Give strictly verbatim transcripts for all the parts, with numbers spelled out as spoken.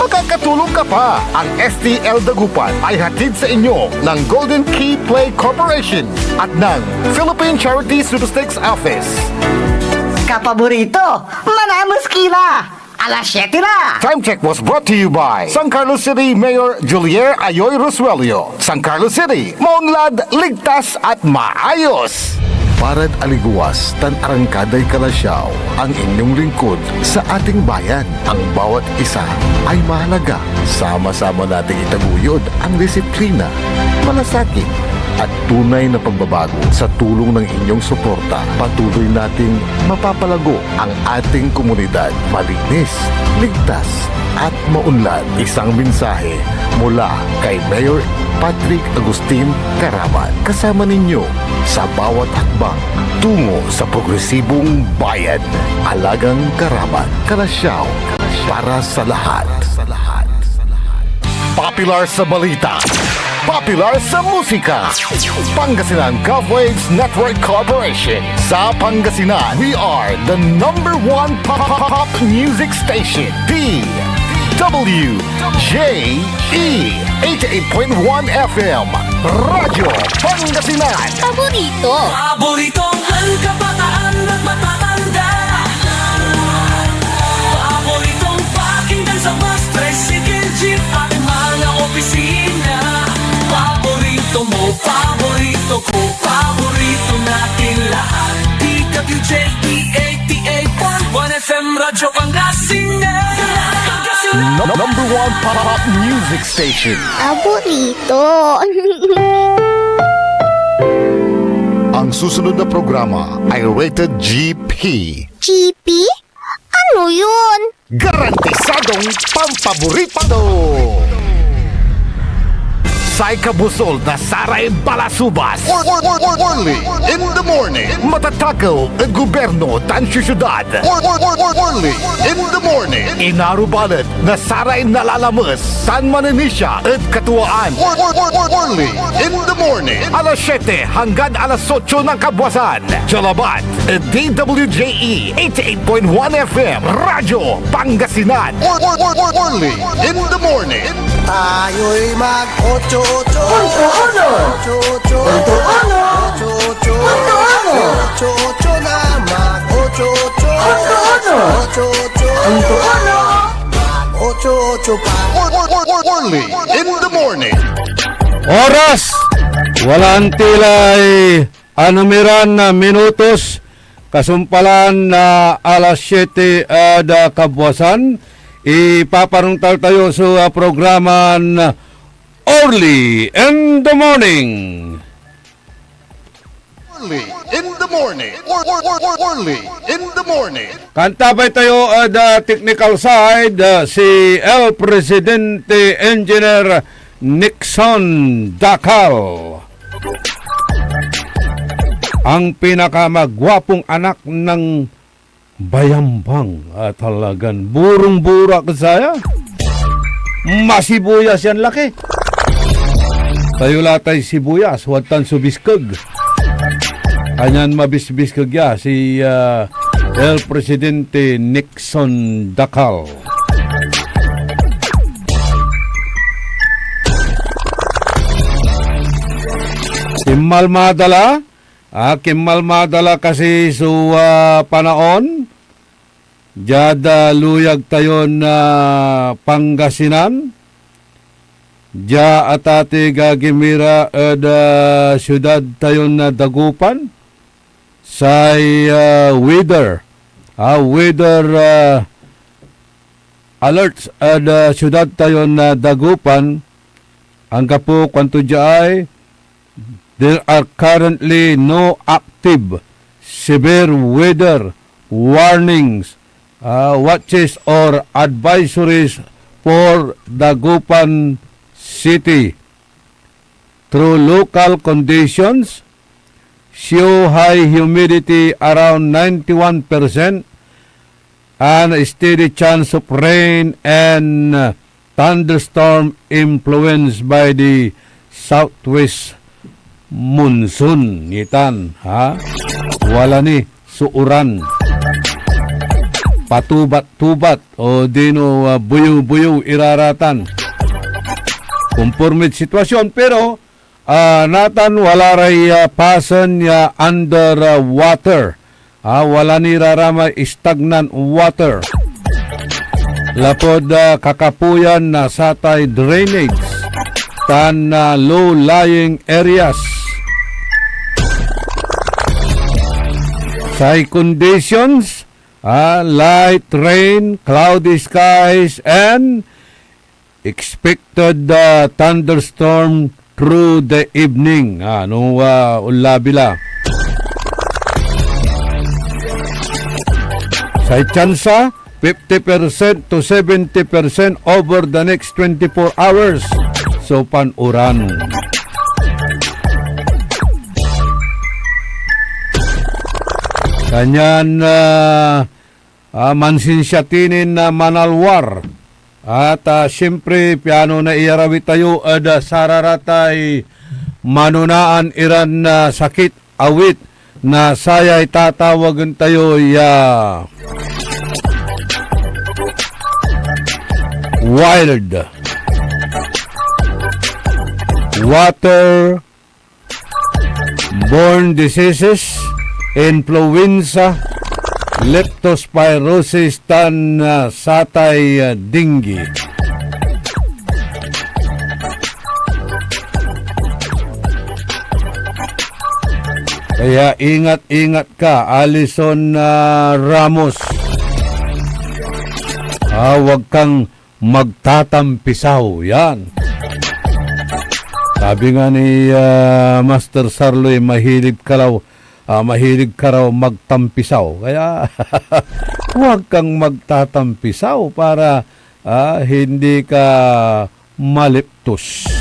Makakatulong ka pa! Ang S T L Dagupan ay hatid sa inyo ng Golden Key Play Corporation at ng Philippine Charity Statistics Office. Kapaborito, manamos kila! Alas siyete na! Time check was brought to you by San Carlos City Mayor Julier Ayoy Rosuelio. San Carlos City, maunlad, ligtas at maayos! Parad aligewas tan arangkaday kalasyaw, ang inyong lingkod sa ating bayan. Ang bawat isa ay mahalaga. Sama-sama nating itaguyod ang disiplina, malasakit, at tunay na pagbabago. Sa tulong ng inyong suporta, patuloy nating mapapalago ang ating komunidad. Malinis, ligtas, at maunlad. Isang mensahe mula kay Mayor Patrick Agustin Caraman. Kasama ninyo sa bawat hakbang tungo sa progresibong bayan. Alagang Caraman, kalasyaw para sa lahat. Popular sa balita, popular sa musika. Pangasinan Gov Waves Network Corporation. Sa Pangasinan, we are the number one pop, pop, pop music station. D W J E eighty-eight point one F M. Radyo Pangasinan. Paborito. Paboritong kabataan at matatanda. Paboritong pakinggan sa bus, tricycle, jeep at mga opisina. Paborito mo, paborito ko, paborito natin lahat. D W J E eighty-eight point one F M Radyo Pangasinan. No-, number one pop music station. Paborito. Ang susunod na programa ay rated G P. G P? Ano yun? Garantisadong pampaborito! Say kabusol na saray balasubas. Or, or, or, or, Orly in the morning. Matatakew ed gobyerno tan siyudad. Or, or, or, or, Orly in the morning. Inarubalet na saray nalalames tan manenisia ed katuaan. Or, or, or, or, Orly in the morning. Alas siyete hanggan alas otso ng kabwasan. Dialabat ed D W J E eighty-eight point one F M, Radyo Pangasinan. Or, or, or, or, Orly in the morning. Tayo'y mag-otso-otso. Punto uno. Otso-otso. Punto uno. Otso-otso. Punto uno. Otso-otso na mag-otso-otso. Punto uno. Otso-otso. Punto uno. Mag-otso-otso pa. Or, or, or, or, Orly in the morning. Oras, walang tilay anumiran na minutos, kasumpalan na alas siyete ed, ah, kabwasan, ipaparungtal tayo so, ah, programan Orly in the Morning. Orly in the morning. Or, or, or, or, Orly in the morning. Kantabay tayo ed, ah, technical side, ah, si El Presidente Engineer Nixon Dacal. Ang pinakamagwapong anak ng Bayambang. Ah, talagan burong-buro ak ed saya. Masibuyas yan laki. Tayo la tay sibuyas, wadtan so biskeg. Kanyan mabisbiskeg ya si, ah, El Presidente Nixon Dacal. Kinmalmada la, ah, kinmalmada la kasi so, ah, panaon. Diad, ah, luyag tayon, ah, Pangasinan. Dia atatig, ah, gimira ed, ah, siudad tayon, ah, Dagupan. Say, ah, weather, ah, weather, ah, alerts ed, ah, siudad tayon, ah, Dagupan. Anggapo kuanto diay, there are currently no active severe weather warnings, ah, watches or advisories for Dagupan City. Through local conditions, show high humidity around ninety-one percent and a steady chance of rain and, uh, thunderstorm influenced by the southwest monsoon. Itan, ha? Wala ni so uran. patubat-tubat o dino, ah, buyo-buyo iraratan. Konporme ed sitwasyon, pero, ah, natan wala ray, ah, pasen ya under, ah, water. Ah, wala ni ra ramay stagnant water. Lapud, ah, kakapoyan na satay drainage tan, ah, low-lying areas. Say conditions, ah, light rain, cloudy skies, and expected, ah, thunderstorm through the evening. Ah, no, ah, onlabi la. Say tsansa, fifty percent to seventy percent over the next twenty-four hours. So, pan-uran. Kanyan, ah, ah, mansinsiatinin, ah, manalwar. At, ah, siyempre, piano na iyarawi tayo ed, ah, sararatay manonaan iran, ah, sakit awit na sayay tatawagen tayo ya wild water borne diseases, influenza, leptospirosis, tan, ah, satay, ah, dengue. Kaya ingat-ingat ka, Alison, ah, Ramos. Ah, wag kang magtatampisaw, yan. Sabi nga ni, ah, Master Sarloy, mahilig ka raw, ah, mahilig ka raw magtampisaw. Kaya, huwag kang magtatampisaw para, ah, hindi ka maleptos.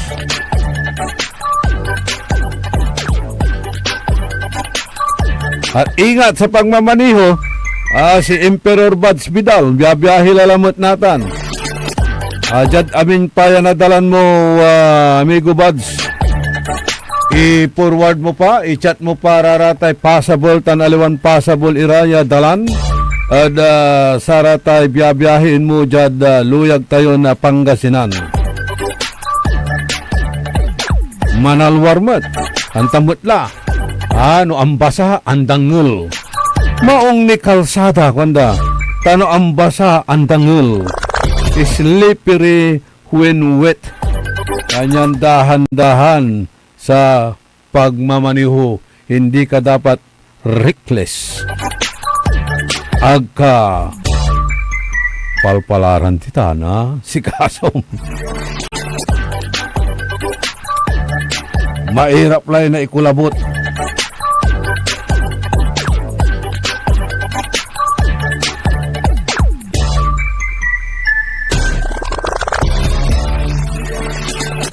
At ingat sa pagmamaneho, ah, si Emperor Buds Vidal, biyabiyahe la lamet natan. Ah, diad amin pa ya nadalan mo, ah, amigo Buds, i-forward mo pa, i-chat mo pa ra ratay passable tan aliwan passable ira ya dalan ed, ah, saratay biyabiyahen mo diad, ah, luyag tayon, ah, Pangasinan. Manalwar met, anta met la. Ah, no ambasa, andangel. Maong ni kalsada, kuanda, ta no ambasa, andangel. Slippery when wet. Kanyan dahan-dahan sa pagmamaneho, hindi ka dapat reckless. Ag ka palpalaran ditan, a sikasom. Mairap lay naikolabot.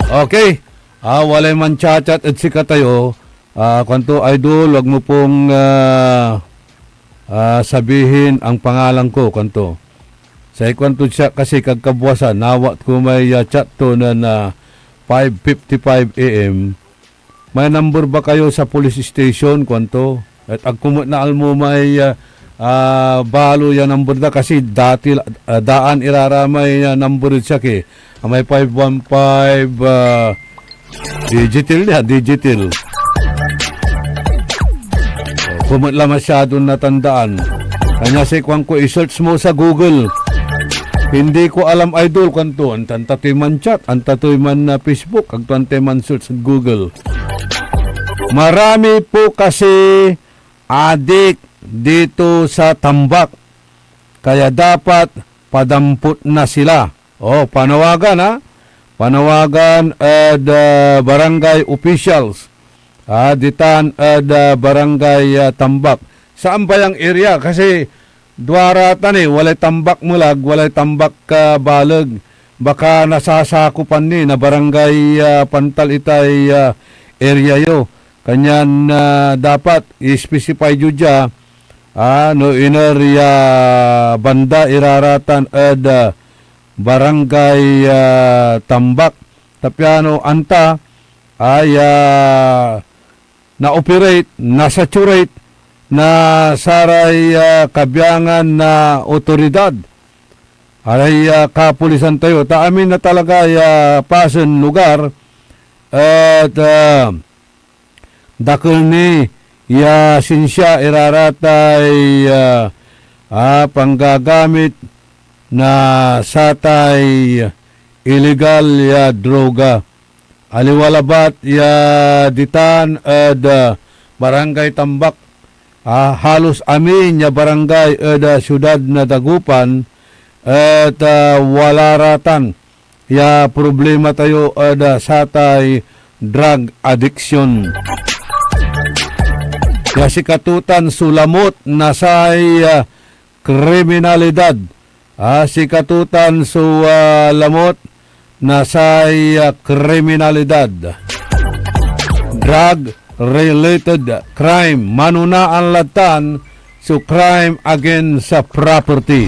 Okay. Ah, walay manchat-chat ed sikatayo. Ah, kuanto, "Idol, wag mo pong, ah, ah, sabihin ang pangalan ko," kuanto. Say kuanto siya kasi kagkabwasan, nawat ko may, ah, chat to nen, ah, five fifty-five A M. "May number ba kayo sa police station?" kuanto. Et agko met naalmo may, ah, ah, balo ya number da, kasi dati la, ah, daan iraramay, ah, number ed siak, eh. Amay five one five, ah, digital niya, digital. Agko met la masyadon natandaan. Kanya say kuan ko, i-search mo sa Google. Hindi ko alam, idol, kuanto. Anta, anta toy man-chat, anta toy man, ah, Facebook, agto antay man-search sa Google. Marami po kasi adik dito sa Tambak, kaya dapat padampot na sila. Oh, panawagan, ha? Panawagan ed, ah, barangay officials. Ah, ditan ed, ah, barangay, ah, Tambak. Saan ba yang area? Kasi duara tan, eh, walay Tambak Melag, walay Tambak, ah, Baleg. Baka nasasakopan ni na barangay, ah, pantal itay, ah, area yo. Kanyan, ah, dapat i-specify yo dia, ah, no iner ya banda iraratan ed, ah, barangay, ah, Tambak. Ta piano anta, ay, ah, na-operate, na-saturate, na saray, ah, kabiangan na otoridad, aray, ah, kapulisan tayo, ta amin na talaga ya pasen lugar, et, ah, dakel ni ya sinsia iraratay, ah, ah, panggagamit na satay ilegal ya droga. Aliwa labat ya ditan ed, ah, Barangay Tambak, ah, halos amin ya barangay ed, ah, siudad na Dagupan et, ah, wala ra tan ya problema tayo ed, ah, satay drug addiction. Ya sikato tan so lamot na say, ah, kriminalidad. Ah, sikato tan so, ah, lamot na say, ah, kriminalidad. Drug-related crime. Manonaan la tan so crime against sa property.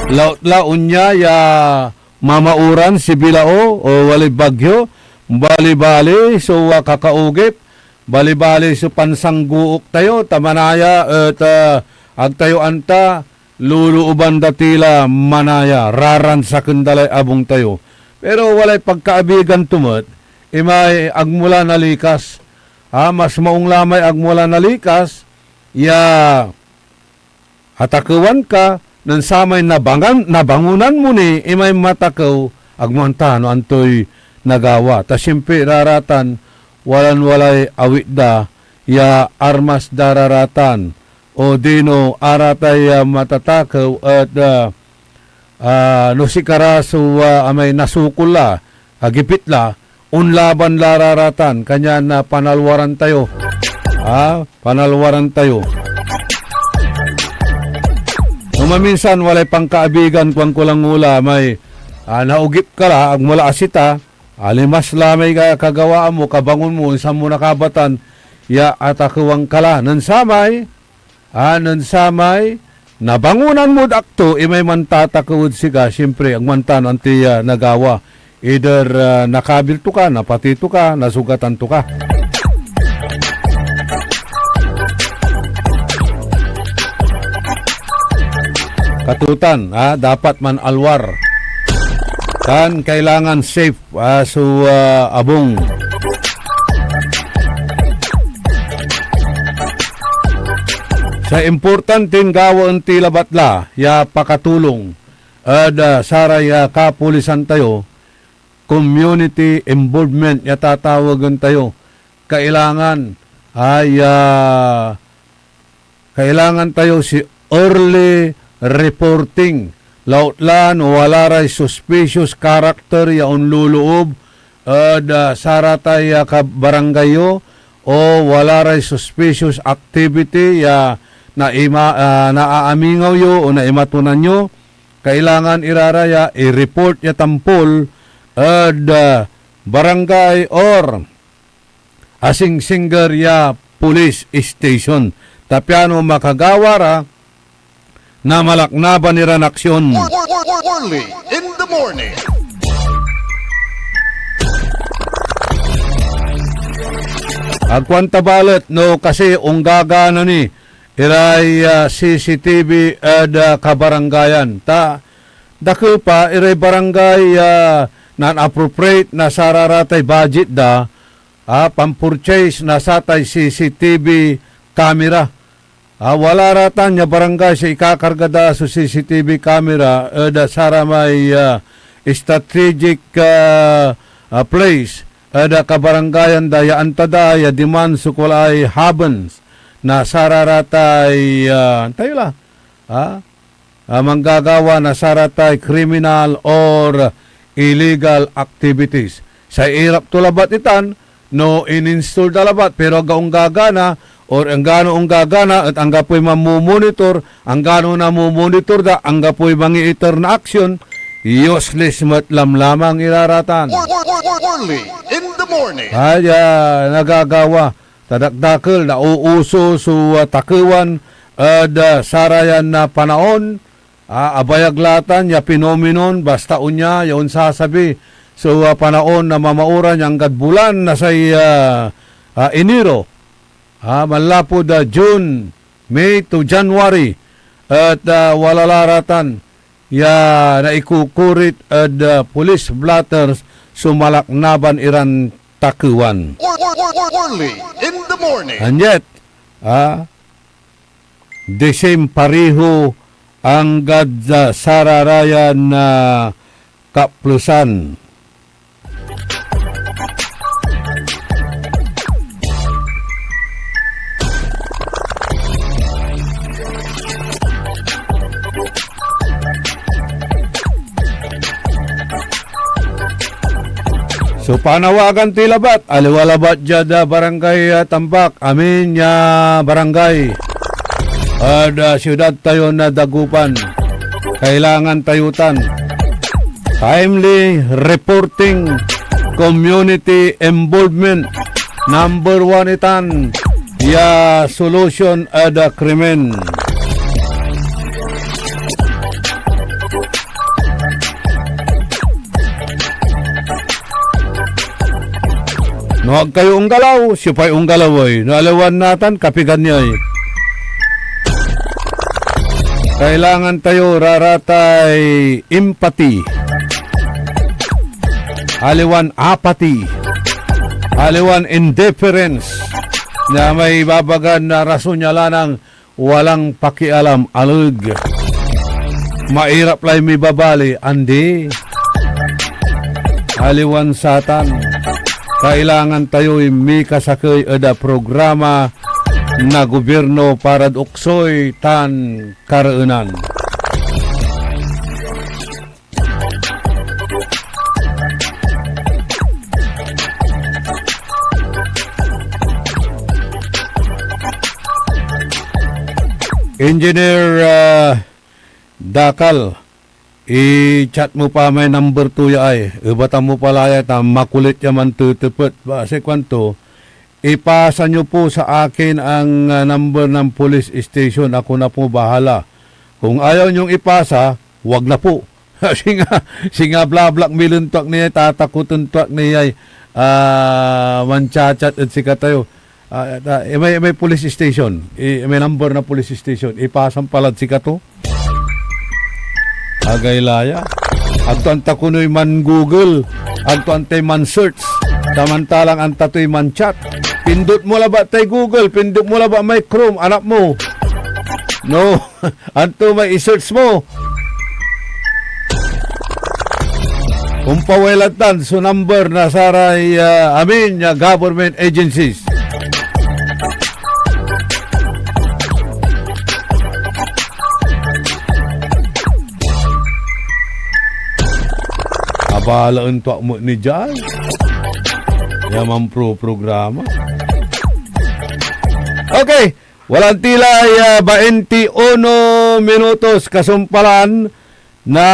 Lautla onya ya mamauran si Bilao o walay bagyo, balibali so, ah, kakaogip, balibali so pansanggook tayo, ta manaya et, ah, ag tayo anta, lolooban da ti la manaya, raransaken da lay abung tayo. Pero walay pagkaabigan to met, imay ag mo la nalikas. Ah, mas maong la may ag mo la nalikas ya atakewan ka nen samay nabangan, nabangunan mo ni imay matakew, ag mo anta no antoy nagawa. Ta simpri ra ra tan, walan-walay awit da ya armas da ra ra tan, odino aratay, ah, matatakew et, ah, ah, no sikara so, ah, amay nasukol la, agipit la, onlaban la ra ra tan, kanyan, ah, panalwaran tayo. Ah, panalwaran tayo. No maminsan, walay pankaabigan, kuan ko lang ula, may, ah, naogip ka la, ag mo la asita, alimas la may ka-, kagawaan mo, kabangon mo, insan mo nakabatan, ya atakewan ka la. Nen samay, ah, nen samay nabangunan mod akto, imay mantatakew ed sika, siyempre, ag mo anta no antoy, ah, nagawa. Either, ah, nakabil to ka, napatey to ka, nasugatan to ka. Katutan, ah, dapat manalwar. Tan kailangan safe ah, so, ah, abung. Say importanten gawaen ti labat la ya pakatulong ed, ah, saray, ah, kapulisan tayo, community involvement ya tatawagen tayo. Kailangan, ay, ah, Kailangan tayo si early reporting. Lautla no wala ray suspicious character ya onloloob ed, ah, saratay, ah, kabarangay yo, o wala ray suspicious activity ya naima-, ah, naaamingaw yo o naimatunan yo, kailangan ira ra ya i-report ya tampol ed, ah, barangay or asingsingger ya police station, ta piano makagawa ra na malaknaban iran aksyon. Early in the morning. Agkuan ta balet no kasi onggagana ni iray, ah, C C T V ed, ah, kabarangayan. Ta dakel pa iray barangay, ah, nan-appropriate na sararatay budget da, ah, pampurchase na satay C C T V camera. Ah, wala ra tan ya barangay so ikakarga da so C C T V camera ed, ah, saramay, ah, strategic, ah, ah, place ed, ah, kabarangayan da ya anta da ya diman so kualay haven na sararatay, ah, antayo la, ah, ah, manggagawa na saratay criminal or illegal activities. Say irap to labat itan, no in-install da labat, pero ag onggagana, or anggano onggagana, et anggapoy mamomonitor, anggano namomonitor da, anggapoy mangiiter na aksyon, useless met lamlamang ira ra tan. Early in the morning. Ay, ah, nagagawa. Ta dakdakel, nauuso so, ah, takewan ed, ah, sarayan, ah, panaon, ah, abayag la tan ya pinominon, basta onya ya onsasabi so, ah, panaon na mamaoran ya anggad bulan na say, ah, ah, Enero. ah, manlapud, ah, June, May to January, et, ah, wala la ratan ya naikukurit ed, ah, police blotters so malaknaban iran takewan. Or, or, or, or, early in the morning. And yet, ah, the same pareho anggad, ah, sararayan, ah, kaplesan. So, panawagan ti labat, aliwa labat diad, ah, Barangay, ah, Tambak, amin ya barangay ed, ah, siudad tayo na Dagupan. Kailangan tayo tan. Timely reporting, community involvement, number one itan ya solution ed, ah, krimen. No ag kayo onggalaw, siopay onggalaw ey? No aliwan natan, kapigan niya ey? Kailangan tayo raratay empathy. Aliwan apathy. Aliwan indifference. Na may ibabagan na rason ya lanang walang pakialam, aleg. Mairap lay mibabali, andi. Aliwan satan, kailangan tayoy mikasakey ed a programa na gobyerno parad uksoy tan kareenan. Engineer, ah, Dakal, i-chat mo pa may number to ya ay. Ebatan mo pa la ya ta makulit ya mantetepet. Basi kuanto, "Ipasa niyo po sa akin ang, ah, number ng police station. Ako na po bahala." Kung ayaw niyong ipasa, wag na po. Singa, singa blablak milen to ak ni ay, tatakoten to ak ni ay, ah, manchat-chat ed sikatayo. Ah, ah, may, may police station, i-, may number na police station, ipasam palad sikato. Agay laya. Agto antakonoy man-Google, agto antay man-search, samantalang antatoy man-chat. Pindot mo labat tay Google, pindot mo labat may Chrome, anap mo. No? Anto may i-search mo? Ompaway lantan so number na saray, ah, amin ya government agencies. Abalaen to ak met ni diay. Ya manproprograma. Okay. Walang tilay, ah, bainti uno minutos kasumpalan na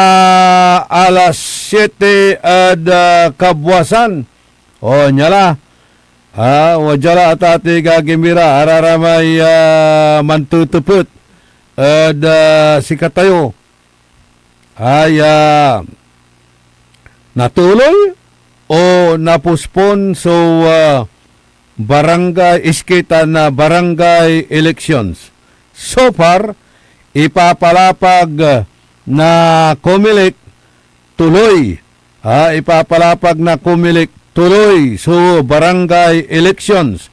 alas siete ed, ah, kabwasan. O, nia la. Ah, wadia la, atati, gagimira, araramay, ah, mantetepet ed, ah, sikatayo. Ay, ah, natuloy o napospon so, ah, barangay, iskita na barangay elections. So far, ipapalapag, ah, na Comelec tuloy. Ah, ipapalapag na Comelec tuloy so barangay elections.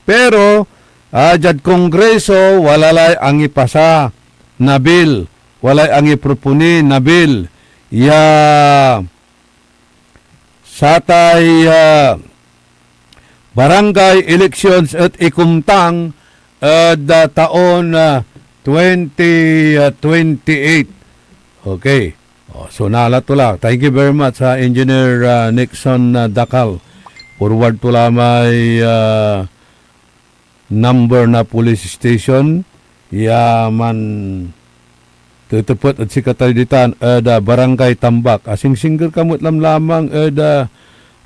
Pero, ah, diad Kongreso, wala lay angipasa na bill, walay angiproponi na bill ya satay, ah, barangay elections et ikumtang ed, ah, taon, ah, twenty, ah, twenty-eight. Okay. Oh, so nala to la. Thank you very much, ha, Engineer, ah, Nixon, ah, Dakal. Forward to la may, ah, number na police station ya mantetepet ed sikatayo ditan ed, ah, Barangay Tambak. Asingsingger ka met lamlamang ed, ah,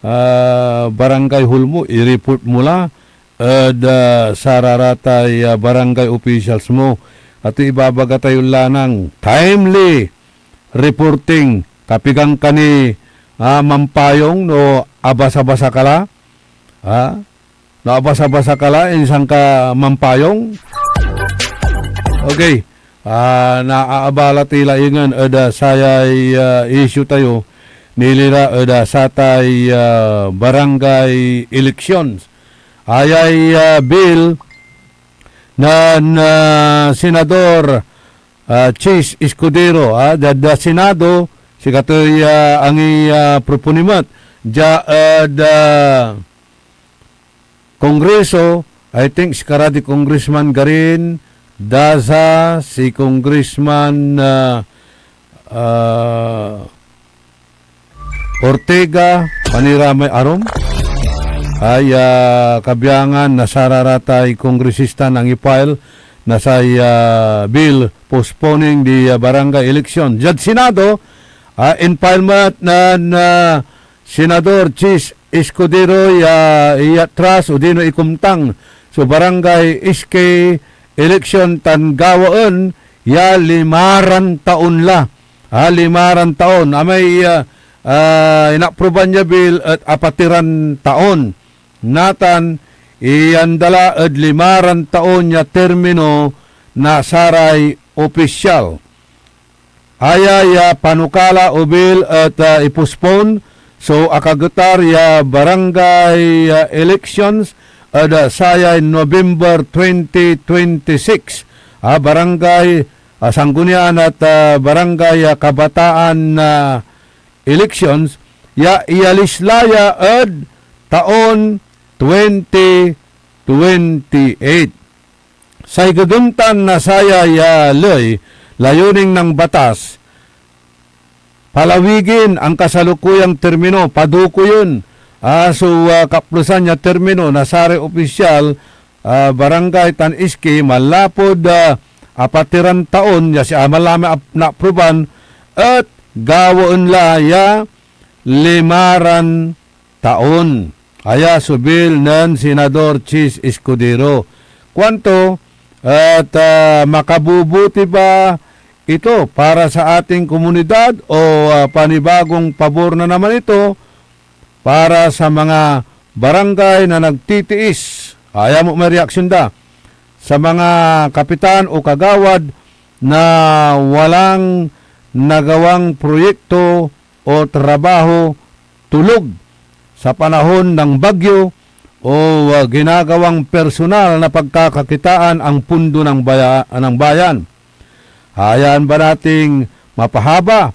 ah, Barangay Hall mo, i-report mo la ed, ah, sararatay, ah, barangay officials mo. At ibabaga tayo lanang timely reporting. Kapigan ka ni, ah, mampayong no abasa-basa ka la? Ah? Nabasa-basa ka la, insan ka mampayong? Okay. Ah, naaabala ti la ingen ed, ah, sayay, ah, issue tayo, nilira ed, ah, satay, ah, barangay elections. Ayay, ah, bill nen, ah, Senador, ah, Chiz Escudero, ah, diad, ah, Senado, sikatoy, ah, angi, ah, propone met. Dia ed, ah, Kongreso, I think sikara di Congressman Garin, Daza, si Congressman, ah, ah, Ortega, paniramay arum. Ay, ah, kabiangan na sarara tay kongresista nangipile na say, ah, bill postponing the, ah, barangay election. Diad Senado, ah, infile met nen, ah, Senador Chiz Escudero ya iyatras odino ikumtang so barangay S K election tan gawaen ya limaran taon la. Ah, limaran taon. Amay, ah, ah, inapruban ya bill et apatiran taon. Natan, iyanda la ed limaran taon ya termino na saray opisyal. Aya ya panukala o bill et, ah, ipospon so akagetar ya barangay, ah, elections ed, ah, sayay November twenty twenty-six. Ah, barangay, ah, Sanggunian et, ah, barangay, ah, Kabataan, ah, elections ya iyalis la ya ed taon twenty twenty-eight. Say gegemtan na saya ya ley, layuning nang batas, palawigin ang kasalukuyang termino, padukoyen, ah, so, ah, kaplesan ya termino na saray opisyal, ah, barangay tan S K manlapud, ah, apatiran taon ya si aman la may ap-, naapruban et gawaen la ya limaran taon. Aya so bill nen Senador Chiz Escudero. Kuanto et, ah, makabubuti ba ito para sa ating komunidad o, ah, panibagong pabor na naman ito para sa mga barangay na nagtitiis? Aya mo may reaksyon da sa mga kapitan o kagawad na walang nagawang proyekto o trabaho, tulog sa panahon ng bagyo o, ah, ginagawang personal na pagkakakitaan ang pundo ng baya-, ng bayan. Hayaan ba nating mapahaba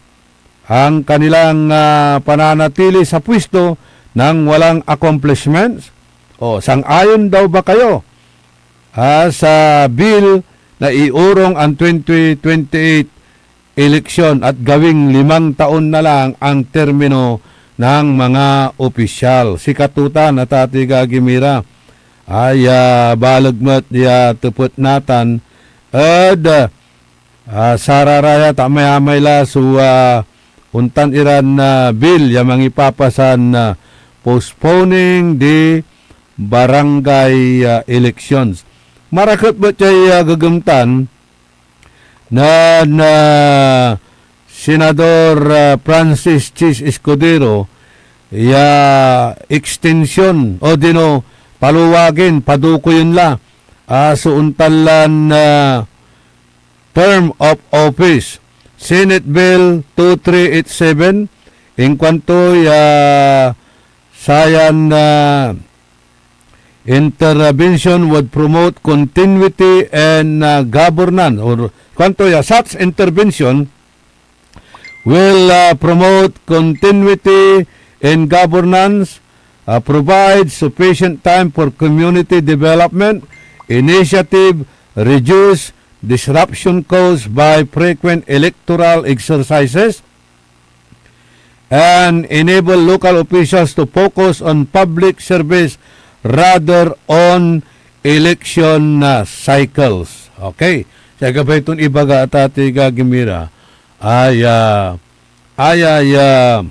ang kanilang, ah, pananatili sa pwesto nang walang accomplishments? O, sang-ayon daw ba kayo, ah, sa bill na iurong ang twenty twenty-eight eleksyon at gawing limang taon na lang ang termino ng mga opisyal? Sikatotan a tatiga gimira. Ay, ah, baleg met ya tepet natan ed, ah, sararaya ta amay-amay la so, ah, ontan iran, ah, bill ya mangipapasan, ah, postponing the barangay, ah, elections. Marakep met yay, ah, gegemtan na, na Senador, ah, Francis Chiz Escudero ya extension o dino paluwagen, padukoyen la, ah, so ontan lan, ah, term of office. Senate Bill two three eight seven, inkuanto ya sayan, ah, intervention would promote continuity and, ah, governance, or kuanto ya, such intervention will, ah, promote continuity in governance, ah, provide sufficient time for community development initiative, reduce disruption caused by frequent electoral exercises, and enable local officials to focus on public service rather on election, ah, cycles. Okay. Say gabay ton ibaga, a tatiga gimira, ay, ah, ay, ay, ah,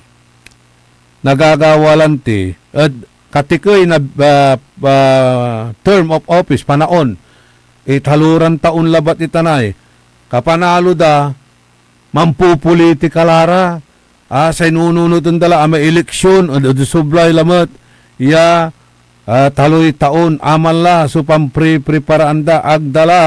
nagagawa lan ti, ed katikey na, ah, ah, term of office, panaon, italoran taon labat itan ay, kapanalo da, mampupolitika la ra, ah, say nununoten da la, amay eleksyon, ed, ed sublay lamet ya ah, taloy taon, aman la so pampripreparaan da, agda la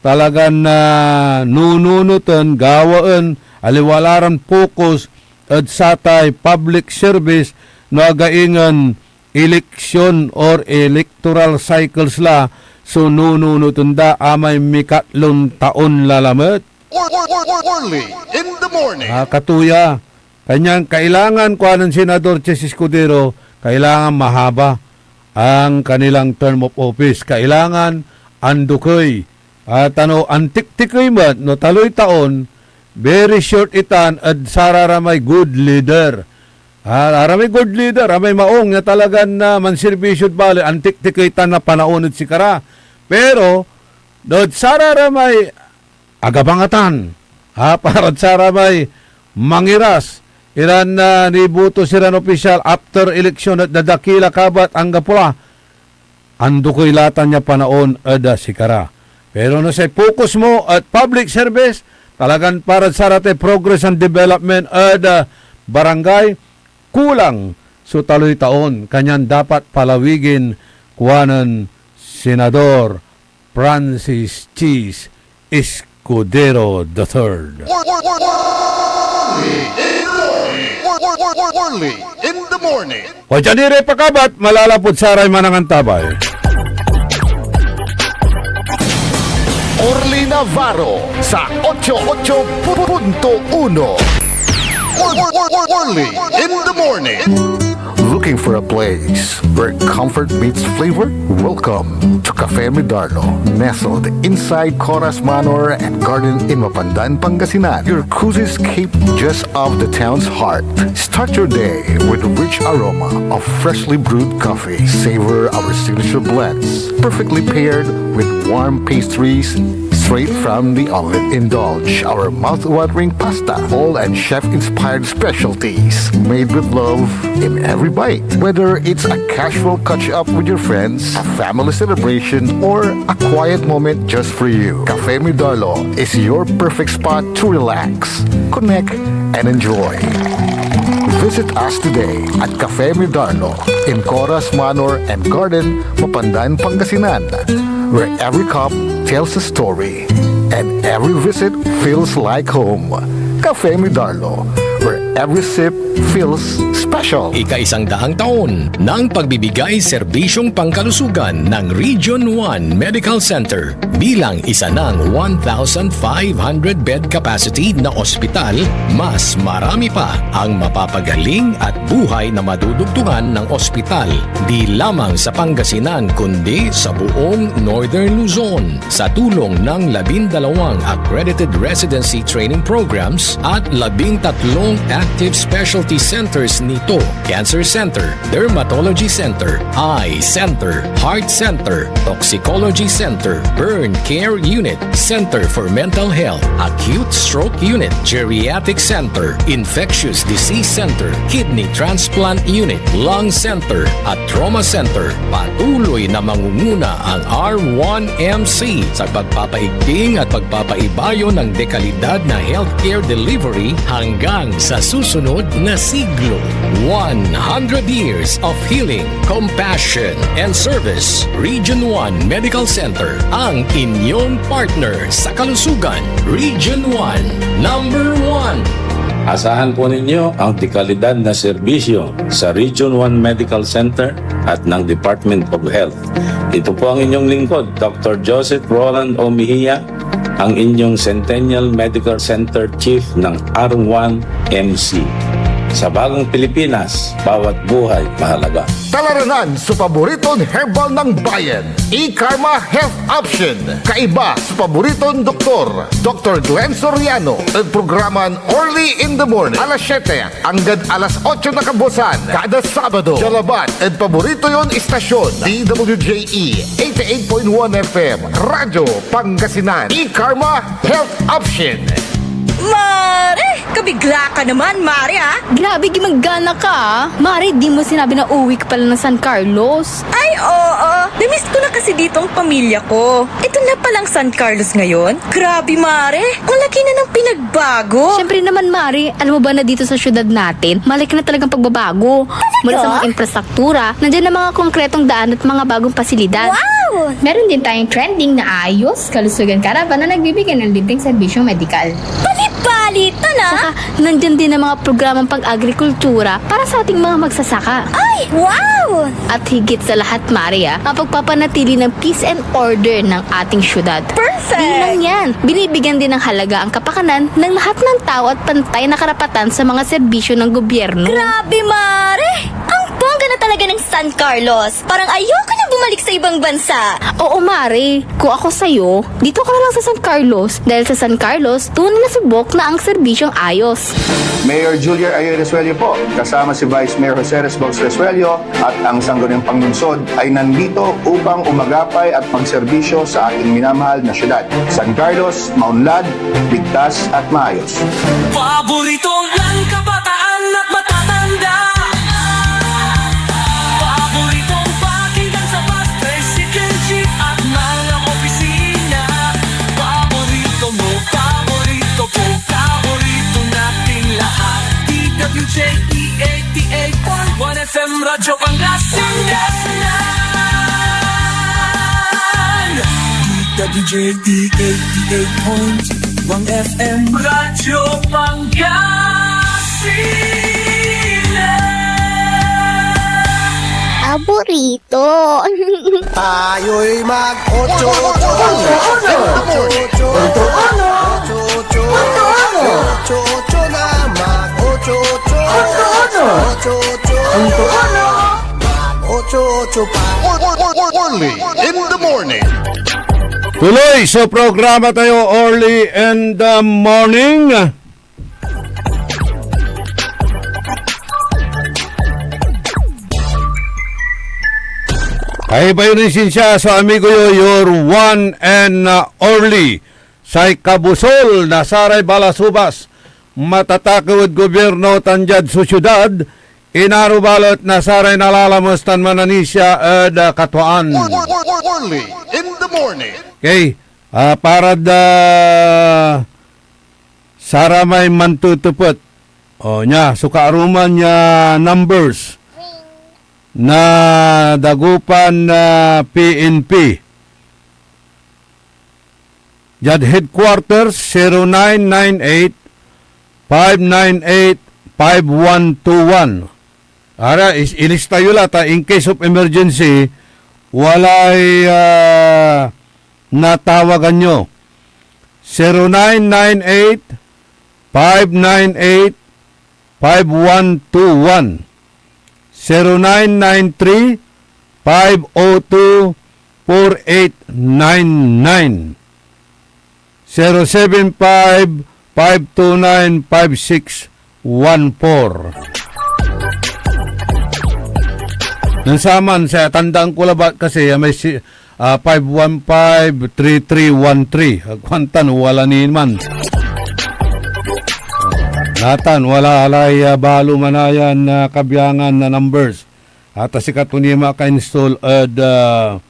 talagan, ah, nununoten, gawaen, aliwa la ran focus ed satay public service no ag ingen eleksyon or electoral cycles la so nununoten da amay mikatlon taon la lamet. Early in the morning. Ah, katuya. Kanyan kailangan, kuanen Senador Chiz Escudero, kailangan mahaba ang kanilang term of office. Kailangan andukey. At ano, antiktikey met, no, taloy taon, very short itan ed sararamay good leader. Ah, aramay good leader, amay maong ya talagan, ah, manserbisyod baley, antiktikey tan na panaon ed sikara. Pero, no, ed sararamay agabangatan, ha, parad saramay mangiras iran, ah, niboto siran opisyal after eleksyon et dadakila kabat anggapo la, andukey latan ya panaon ed, ah, sikara. Pero no say focus mo et public service, talagan parad saratay progress and development ed, ah, barangay, kulang so taloy taon, kanyan dapat palawigin, kuanen Senador Francis Chiz Escudero the third. Early in the morning. Early in the morning. O diyan ira pakabat, malalapud saray manangantabay. Orly Navarro sa ocho ocho punto uno. Early in the morning. Looking for a place where comfort meets flavor? Welcome to Cafe Midarno, nestled inside Coras Manor and Garden in Mapandan, Pangasinan. Your cozy escape just off the town's heart. Start your day with a rich aroma of freshly brewed coffee. Savor our signature blends, perfectly paired with warm pastries straight from the oven. Indulge our mouth-watering pasta, bowl and chef-inspired specialties, made with love in every bite. Whether it's a casual catch-up with your friends, a family celebration, or a quiet moment just for you, Cafe Midarlo is your perfect spot to relax, connect, and enjoy. Visit us today at Cafe Midarlo in Coras Manor and Garden, Mapandan, Pangasinan, where every cup tells a story and every visit feels like home. Cafe Midarlo, where every sip feels special. Ikaisang daang taon ng pagbibigay serbisyong pangkalusugan ng Region one Medical Center. Bilang isa ng one thousand five hundred bed capacity na ospital, mas marami pa ang mapapagaling at buhay na madudugtungan ng ospital, di lamang sa Pangasinan, kundi sa buong Northern Luzon. Sa tulong ng labindalawang accredited residency training programs at labintatlong active specialty centers nito, Cancer Center, Dermatology Center, Eye Center, Heart Center, Toxicology Center, Burn Care Unit, Center for Mental Health, Acute Stroke Unit, Geriatric Center, Infectious Disease Center, Kidney Transplant Unit, Lung Center, at Trauma Center. Patuloy na mangunguna ang R one M C sa pagpapaigting at pagpapaibayo ng dekalidad na healthcare delivery hanggang sa susunod na siglo. One hundred years of healing, compassion, and service. Region one Medical Center, ang inyong partner sa kalusugan. Region one, number one. Asahan po ninyo ang dekalidad na serbisyo sa Region one Medical Center at ng Department of Health. Ito po ang inyong lingkod, Doctor Joseph Roland O. Mejia, ang inyong Centennial Medical Center Chief ng R one M C. Sa bagong Pilipinas, bawat buhay mahalaga. Talaranan so paboriton herbal ng bayan, E-Karma Health Option. Kaiba so paboriton doktor, Doctor Glenn Soriano, ed programan Early in the Morning, alas siyete anggad alas otso na kabuasan kada Sabado. Dia labat ed paborito yon istasyon, D W J E eighty-eight point one F M, Radyo Pangasinan. E-Karma Health Option. Mare! Kabigla ka naman, Mare, ah! Grabe, gimanggana ka, ah! Mare, di mo sinabi na uwi ka pala ng San Carlos. Ay, oo. Namiss ko na kasi dito ang pamilya ko. Ito na palang San Carlos ngayon. Grabe, Mare. Ang laki na ng pinagbago. Siyempre naman, Mare. Alam mo ba na dito sa syudad natin, malaki na talagang pagbabago. Talaga? Mula sa mga infrastruktura, nandiyan na mga konkretong daan at mga bagong pasilidad. Wow! Meron din tayong trending na Ayos Kalusugan Caravan na nagbibigay ng libreng serbisyong medikal. Bali-bali ito na! Saka, nandyan din ang mga programang pag-agrikultura para sa ating mga magsasaka. Ay, wow! At higit sa lahat, Mare, ah, ang pagpapanatili ng peace and order ng ating syudad. Perfect! Di lang yan, binibigyan din ng halaga ang kapakanan ng lahat ng tao at pantay na karapatan sa mga serbisyo ng gobyerno. Grabe, Mare! Ang bongga na talaga ng San Carlos! Parang ayoko na bumalik sa ibang bansa! Oo, Mare. Kung ako sa'yo, dito ka na lang sa San Carlos. Dahil sa San Carlos, tunay na subok na ang serbisyong ayos. Mayor Julian Ayo Resuello po, kasama si Vice Mayor Jose Resbox Resuello at ang sangguniang panlungsod ay nandito upang umagapay at magserbisyo sa ating minamahal na syudad. San Carlos, maunlad, ligtas at maayos. Paborito ng kabataan at matatanda. Paboritong pakinggan sa bus, tricycle, jeep at mga opisina. Paborito mo, paborito ko, paborito nating lahat. D W J E eighty-eight point one F M Radyo Pangasinan. D W J E eighty-eight point one F M Radyo Pangasinan. Paborito. Tayo'y mag-ocho-ocho. Ocho-ocho. Ocho-ocho. Ocho-ocho na mag-ocho-ocho. Ocho-ocho. Ocho-ocho. Mag-ocho-ocho pa. Only in the morning. Tuloy so programa tayo, Early in the Morning. Ay, bayo nin sinsya so amigo yo, your one and, uh, only. Say kabusol na saray balasubas, matatakew ed gobyerno tan diad sosyedad, inaro balet na saray nalalames tan mananisia ed, uh, katuaan. Only in the morning. Okay, ah, para da saramay mantetepet. O, nia, so kaaruman ya numbers na dagopan na P N P. Diad headquarters, zero nine nine eight, five nine eight, five one two one. Ara, is-, ilista yo la ta in case of emergency, walay, ah, natawagan yo. Zero nine nine eight, five nine eight, five one two one, zero nine nine three, five oh two, four eight nine nine, zero seven five, five two nine, five six one four. Nen saman, sa tandaan ko labat kasi, ah, may si-, ah, five one five, three three one three. Agkuan tan, wala ni man. Natan, wala lay, ah, balo manayan na kabiangan na numbers. Ata sikato ni maka-install ed, ah,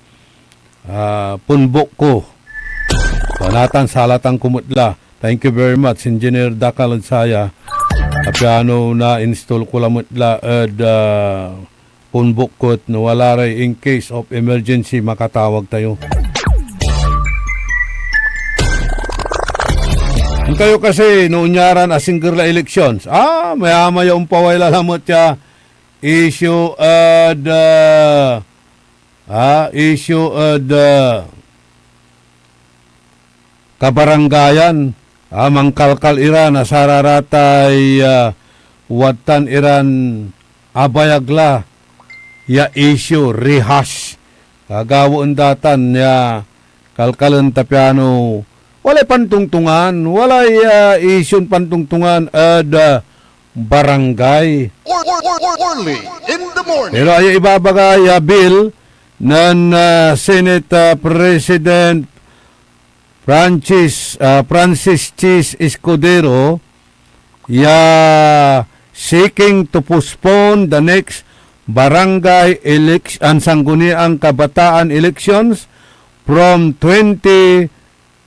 ah, phonebook ko. So, natan, salatan ko met la. Thank you very much, Engineer Dakal ed saya. Apiano na-install ko lamet la ed, ah, phonebook ko et no wala ray in case of emergency, makatawag tayo. Antayo kasi, no onyaran asingger la elections, ah, maya-maya ompaway la lamet ya issue ed, ah, ah, issue ed, ah, kabarangayan, ah, mankalkal ira na sararatay, ah, wadtan iran abayag la ya issue, rehash. Gagawaen da tan ya kalkalen ta piano walay pantongtongan, walay, ah, issue pantongtongan ed, ah, barangay. Only in the morning. Pero aya ibabaga ya bill nen, ah, Senate, ah, President Francis, ah, Francis Chis Escudero, ya seeking to postpone the next barangay elec-, an Sangguniang Kabataan elections from twenty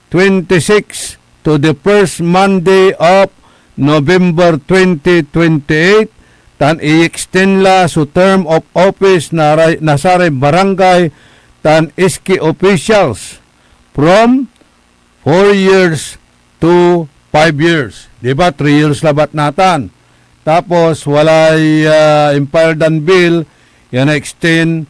twenty-six to the first Monday of November twenty twenty-eight, tan i-extend la so term of office na ray-, na saray barangay tan S K officials from four years to five years. Di ba, three years labat natan. Tapos, walay, ah, impaldan bill, ya na-extend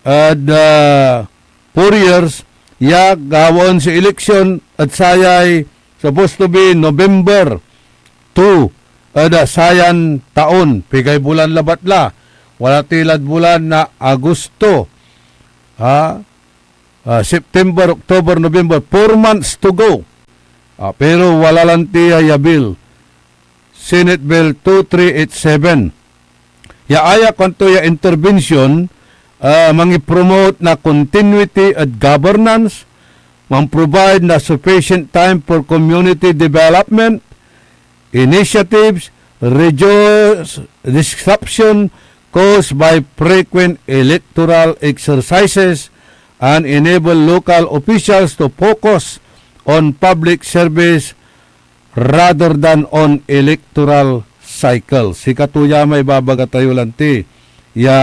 ed, ah, four years, ya gawaen so eleksyon ed sayay supposed to be November two ed, ah, sayan taon. Pigay bulan labat la? Wala ti lad bulan na Agosto. Ha? Ah, September, October, November, four months to go. Ah, pero wala lanti ya bill. Senate Bill two three eight seven. Ya aya kuanto ya intervention, ah, mangipromote na continuity ed governance, man-provide na sufficient time for community development initiatives, reduce disruption caused by frequent electoral exercises, and enable local officials to focus on public service rather than on electoral cycle. Sikato ya may babaga tayo lanti ya,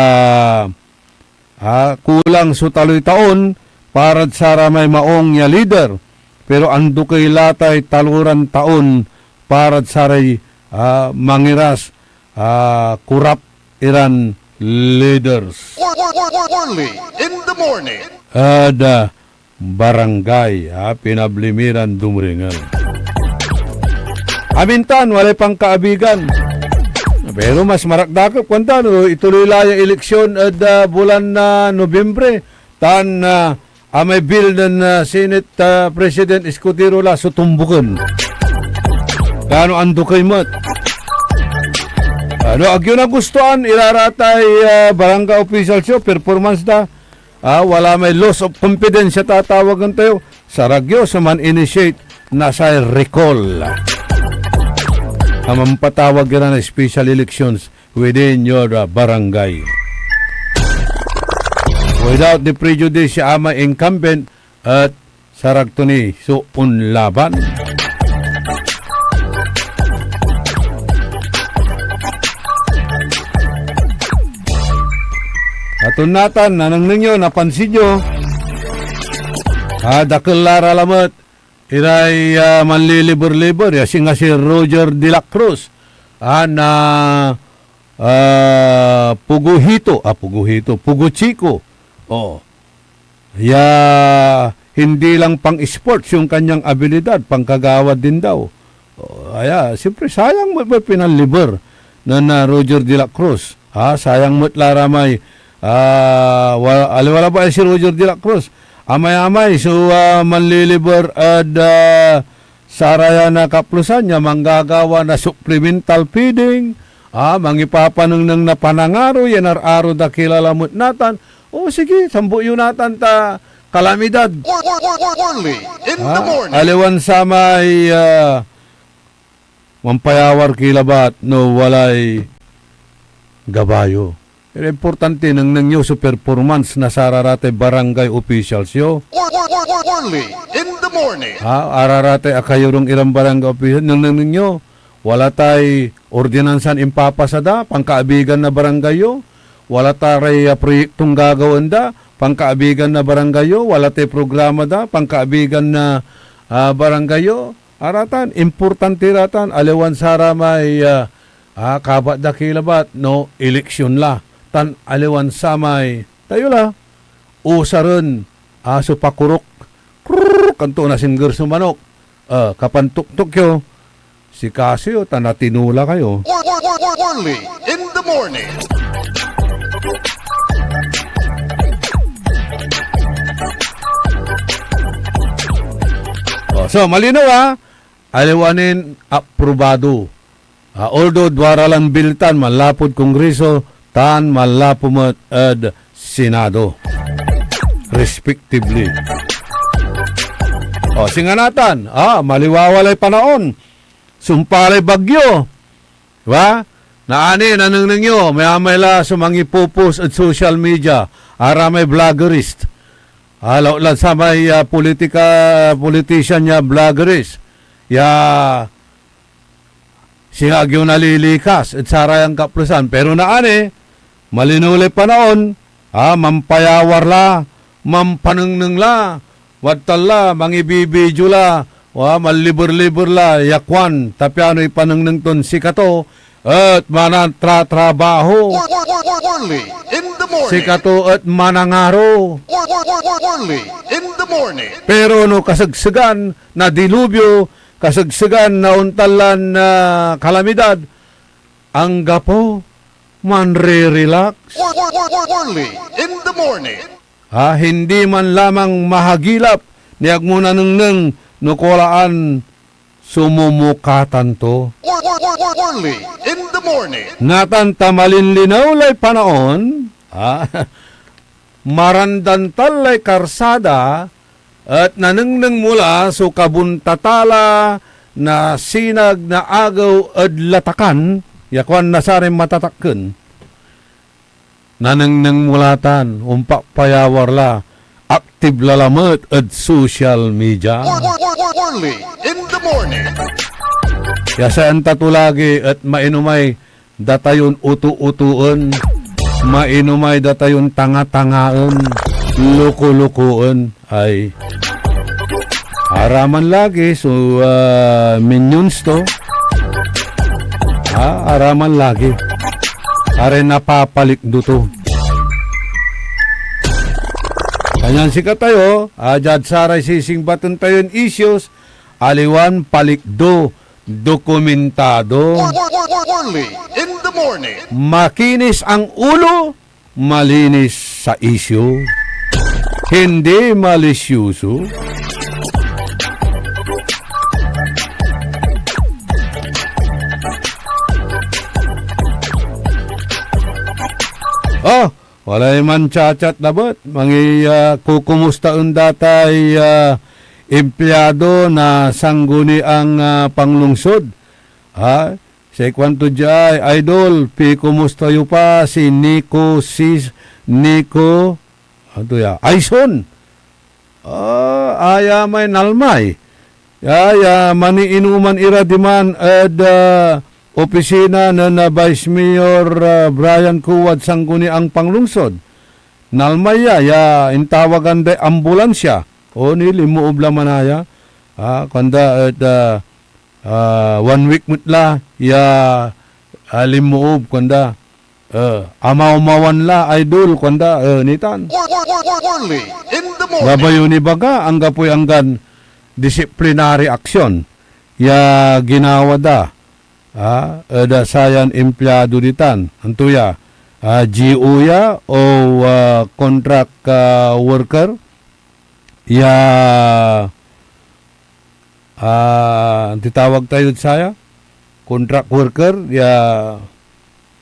ah, kulang so taloy taon parad saramay maong ya lider, pero andukey la tay taloran taon parad saray, ah, mangiras, ah, korap iran leaders. Early in the morning. Ed, ah, barangay, ha, pinabli mi ran dumringel. Amintan, walay pankaabigan. Pero mas marakdakep, kuanta, no ituloy la ya eleksyon ed, ah, bulan na Nobyembre, tan, ah, amay bill nen, ah, Senate, ah, President Escudero la so tumbuken. Gano andukey met. Ano, agyo nagustuan, iraratay, ah, barangay officials yo, performance da, Ah, wala may loss of confidence ya tatawagen tayo. Sarag yo so man-initiate na say recall a mampatawag iran special elections within your, ah, barangay. Without the prejudice ya amay incumbent et sarag to ni so onlaban. Aton natan, nanengneng yo, napansin yo, ah, dakel la ra lamet iray, ah, manliliber-liber, ya singa si Roger De La Cruz, ah, na, ah, Pugo Hito, ah, Pugo Hito, Pugo Chico. Oh. Ya hindi lang pang-sports yung kanyang abilidad, pangkagawa din daw. Oh, aya, siyempre, sayang met may pinanliber na, na Roger De La Cruz. Ha, sayang met la ra may, ah, wa-, aliwa labat si Roger De La Cruz. Amay-amay, so, ah, manliliber ed, ah, saraya na kaplusan ya manggagawa na supplemental feeding, ah, mangipapanengneng na panangaro yan ar-aro da kilala met natan. O sige, sambo yo natan ta kalamidad. Early in the morning. Aliwan samay, ah, mampayawar ki labat no walay gabayo. Pero importante, nengneng yo so performance na sararatay barangay officials yo. Early in the morning. Ha, araratay akayorung iran barangay officials, nengneng yo. Wala tay ordinansan impapasa da, pankaabigan na barangay yo. Wala ta ray, ah, proyektong gagawaen da, pankaabigan na barangay yo. Wala tay programa da, pankaabigan na, ah, barangay yo. Aratan, importante ratan, aliwan saramay, ah, ah, kabat da ki labat, no, eleksyon la. Tan aliwan samay, tayo la, usaren, ah, so pakurok. Krrrr, kanto nasingger so manok. Ah, kapantoktok yo, sikaso yo, ta natinula kayo. Early in the morning. Oh, so, malinaw, ah. Aliwa nin aprobado. Ah, although duara lan bill tan manlapud Kongreso tan manlapu met ed Senado, respectively. O, singa natan, ah, maliwawa lay panaon. Sumpa lay bagyo. Diba? Naani, nanengneng yo, mayamay la so mangipopost ed social media, aramay vloggerist. Ah, lautlad samay, ah, politika, politician ya vloggerist. Ya, singa agyo nalilikas ed sarayan kaplesan. Pero naani, malinew lay panaon, ah, mampayawar la, mampanengneng la, wadtan la, mangibibidio la, wa, manliber-liber la, ya kuan, ta pianoy panengneng ton sikato, et manantratrabaho. Early in the morning. Sikato et manangaro. Early in the morning. Pero no kasegsegan na dilubyo, kasegsegan na ontan lan, ah, kalamidad, anggapo, manre-relax. Early in the morning. Ha, hindi man lamang mahagilap ni agmo nanengneng no kulaan sumumukatan to. Early in the morning. Natan ta malinlinew lay panaon, ha? Marandantal lay karsada, et nanengneng mo la so kabuntata la na sinag na agew ed latakan, ya kuan na saray matatakken. Nanengneng mo la tan ompapayawar la, active la lamet ed social media. Early in the morning. Ya say anta to lagi et mainomay datayon oto-otoen, mainomay datayon tanga-tangaen, loko-lokoen. Ay. Araman lagi so, ah, minions to. Ah, araman lagi. Aray napapalikdo to. Kanyan sikatayo, ah, diad saray sisingbaten tayon issues, aliwan palikdo, dokumentado. Early in the morning. Makinis ang ulo, malinis sa isyu, hindi malisyoso. Oh, walay manchat-chat labat. Mangi, ah, kukumustaen da tay, ah, empleyado na Sangguniang, ah, Panglungsod. Ha? Say kuanto diay, "Idol, pikumusta yo pa si Nico, si Nico, anto ya? Aison. Ah, aya may nalmay. Ya, ya, maniinuman ira diman ed, ah, opisina nen, ah, Vice Mayor, ah, Brian Cuad, Sangguniang Panglungsod. Nalmay ya, ya intawagan day ambulansya." O, ni, linmoob la manaya. Ah, kuanda et, ah, ah, one week met la ya, ah, linmoob, kuanda. Eh, amawmawan la, idol, kuanda, eh, nitan. Early in the morning. Gabay yo ni baga, anggapoy anggan disciplinary action ya ginawa da, ah, ed, ah, sayan empleyado ditan. Anto ya? Ah, G O ya o, ah, contract, ah, worker? Ya ah, antoy tawag tayod saya? Contract worker, ya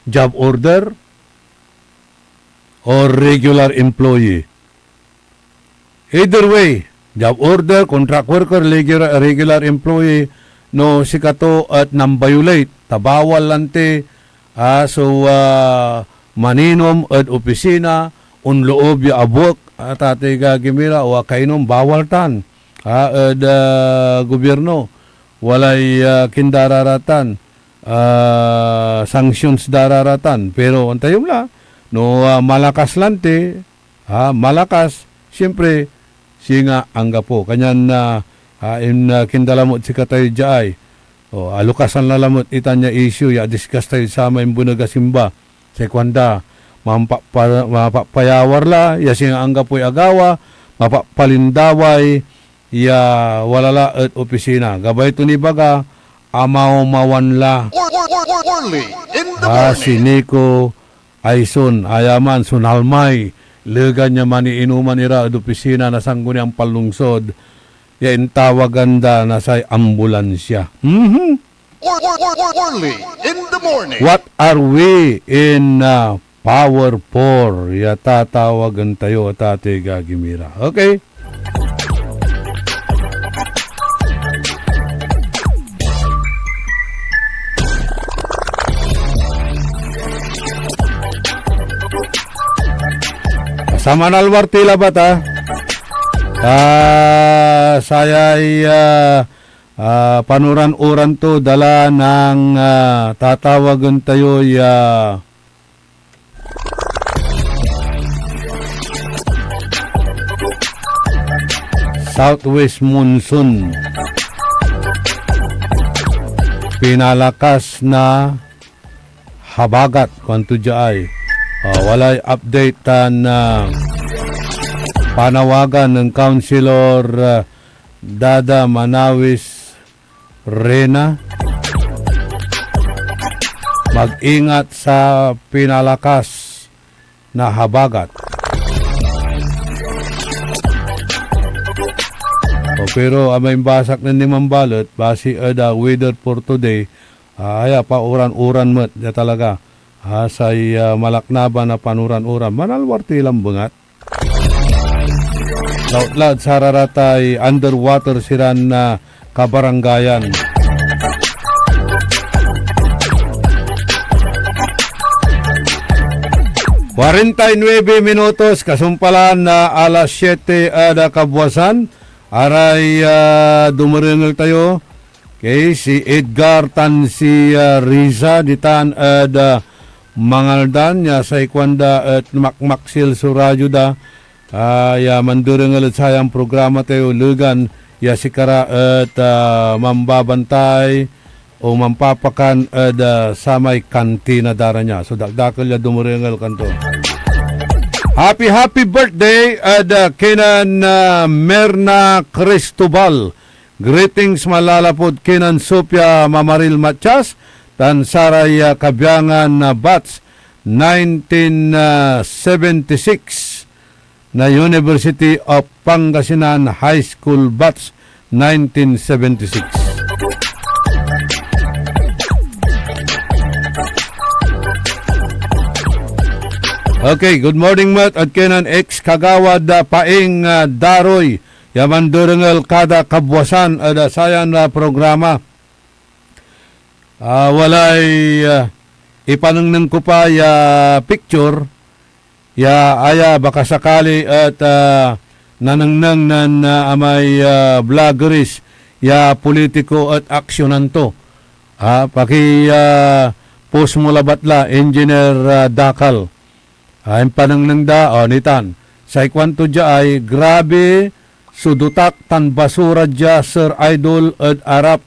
job order, or regular employee. Either way, job order, contract worker, regular, regular employee, no sikato et nambayolate, ta bawal lanti, ah, so, ah, maninom ed opisina, onloob ya abuek, ah, tatay gagimira, o akainom, bawal tan. Ah, ed, ah, gobyerno, walay, ah, kindararatan, ah, sanctions dararatan. Pero antayom la, no, ah, malakas lanti, ah, malakas, siyempre, singa anggapo. Kanyan, ah, ah, in, ah, kindalamot sikatayo diay. O, alukasan la lamet itan ya issue ya discuss tayo samay imbeneg a simba. Say kuanda, mampapa-, mapapayawar la ya singa anggapoy agawa, mapapalindaway ya wala la ed opisina. Gabay ton ibaga, amawmawan la. Early in the morning. Ah, si Nico Aison, aya man so nalmay, legan ya maniinuman ira ed opisina na Sangguniang Panlungsod ya intawagan da na say ambulansya. Mhm. Early in the morning. What are we in, uh, power for? Ya tatawagen tayo, Tatay Gagimira. Okay? Ta manalwar ti labat, ah. Ah, sayay, ah, ah, panuran-uran to, dala ng, ah, tatawagen tayoy, ah, southwest monsoon. Pinalakas na habagat, kuanto diay. Ah, walay update tan, ah, panawagan ng Councilor, ah, Dada Manawis Rena. Mag-ingat sa pinalakas na habagat. O, pero amay imbasak nen Niman Balet, basi ed, ah, weather for today, ah, aya, pauran-uran met, ya talaga. Ah, say, ah, malaknaban a panuran-uran. Manalwar ti lambengat. Lautlad sararatay underwater siran, ah, kabarangayan. Kwarenta y nuebe minutos, kasumpalan na alas siete ed kabuasan. Aray, ah, dumerengel tayo. Okay, si Edgar tan si, ah, Riza ditan ed, ah, Mangaldan, ya say kuanda et makmaksil so radyo da, ah, ya manderengel ed sayan programa tayo, legan ya sikara et, ah, mambabantay o mampapakan ed, ah, samay kantina da ra nia. So, dakdakel ya dumerengel, kanto. Happy, happy birthday ed, ah, kinen, ah, Merna Cristobal. Greetings, malalapud kinen Sofia Mamaril Matias tan saray, ah, kabiangan na batch nineteen seventy-six na University of Pangasinan High School batch nineteen seventy-six. Okay, good morning met ed kinen ex-kagawad, ah, Paing, ah, Daroy, ya manderengel kada kabwasan ed, ah, sayan, ah, programa. Ah, walay, ah, ipanengneng ko pa ya picture, ya aya, baka sakali et, ah, nanengneng nen, ah, amay, ah, vloggeris ya politiko et aksyonan to. Ah, paki, ah, post mo labat la, Engineer, ah, Dakal. Ah, impanengneng da, o, nitan. Say kuanto dia ay, "Grabe so dotak tan basura dia, Sir Idol, ed arap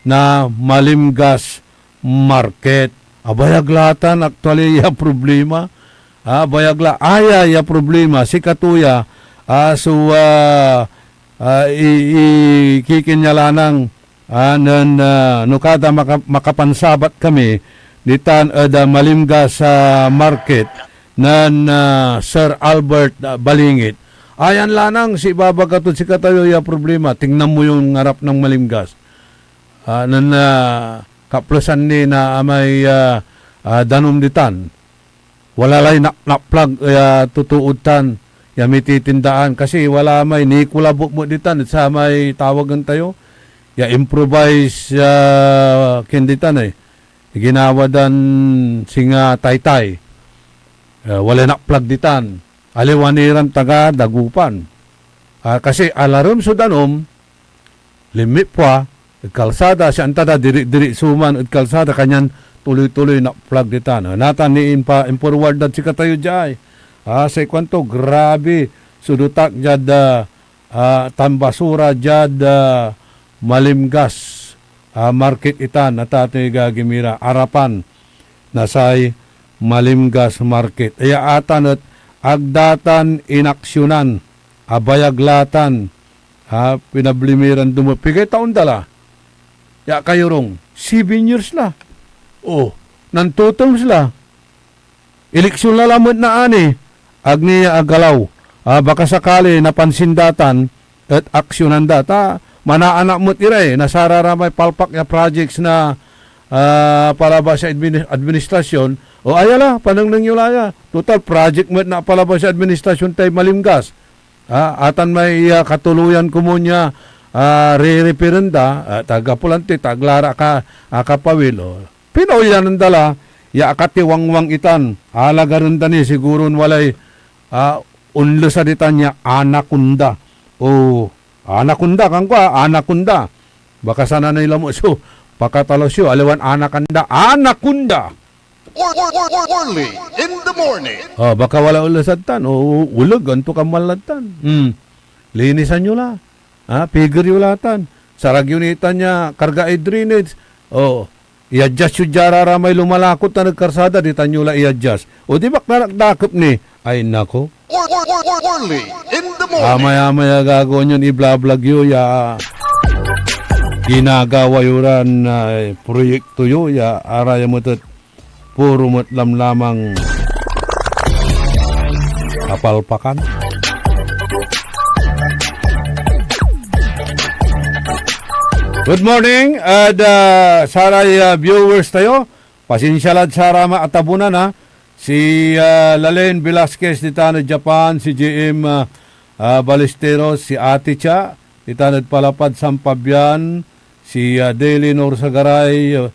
na Malimgas Market." Abayag la tan, actually, ya problema. Ah, abayag la, aya ya problema. Sikato ya, ah, so, ah, ah, i-, i-, kikinyalanang, ah, nen, ah, no kada maka-, makapansabat kami ditan ed, ah, Malimgas, ah, Market nen, ah, Sir Albert, ah, Balingit. Ayan lanang si ibabaga tod sikatayo ya problema. Tingnan mo yung ngarap ng Malimgas. Ah, nen, ah, kaplesan ni na amay, ah, ah, danum ditan. Wala lay na-, naplag ya totood tan, ya mititindaan, kasi wala may nikolabo met ditan, et samay tawagen tayo, ya improvise, ah, ken ditan, eh. Ginawa dan singa taytay. Ah, walay naplag ditan. Aliwa ni ran taga Dagupan. Ah, kasi alarem so danum, linmipwa ed kalsada, si anta da, diri-diri so man ed kalsada, kanyan tuloy-tuloy naplag ditan. Ah, natan ni impa-, imporward dad sikatayo diay. Ah, say kuanto, grabe so dotak diad, ah, ah, tan basura diad, ah, Malimgas, ah, Market itan, atatoy gagimira, arapan na say Malimgas Market. Aya atan et ag da tan inaksyonan, abayag la tan, ha, pinabli mi ran dumo. Pigay taon da la ya akayorung? Seven years la. Oh, nantotoms la. Eleksyon la lamet naani, ag ni agalaw. Ah, baka sakali napansin da tan, et aksyonan da. Ta manaanak met ira, eh, na sararamay palpak ya projects na, ah, palabas ya admini-, administrasyon. O, aya la, panengneng yo la ya. Total, project met na palabas ya administrasyon tay Malimgas. Ah, atan may, ah, katuluyan komun ya, ah, re-referenda, ah, taga Pulanti, taglara ka, akapawil, o. Pinaulyanan da la ya akatiwangwang itan. Alagaren da ni, siguron walay, ah, onlesa ditan ya anaconda. O, anaconda, kan kua, anaconda. Baka sananey lamet so pakatalus yo, aliwan anaconda, anaconda! Early in the morning. Ah, baka wala onlesad tan, o, o, oleg, anto ka man lad tan. Hmm. Linisan yo la. Ah, piger yo la tan. Sarag yo ni tan ya kargaay drainage. O, i-adjust yo dia ra may lumalakot tan ed karsada, ditan yo la i-adjust. O, di ba, nakdakep ni? Ay, nako. Early in the morning. Amay-amay a gagawaen yon iblablag yo ya ginagawa yo ran, ah, proyekto yo ya araya met et puro met lamlamang kapalpakan. Good morning, ed, ah, saray, ah, viewers tayo. Pasensia lad saramay atabunan, ha. Si, ah, Lalen Velasquez ditan ed Japan, si J M, ah, ah, Ballesteros, si Ate Cha ditan ed Palapad, San Fabian, si, ah, Daily Norsagaray, ah,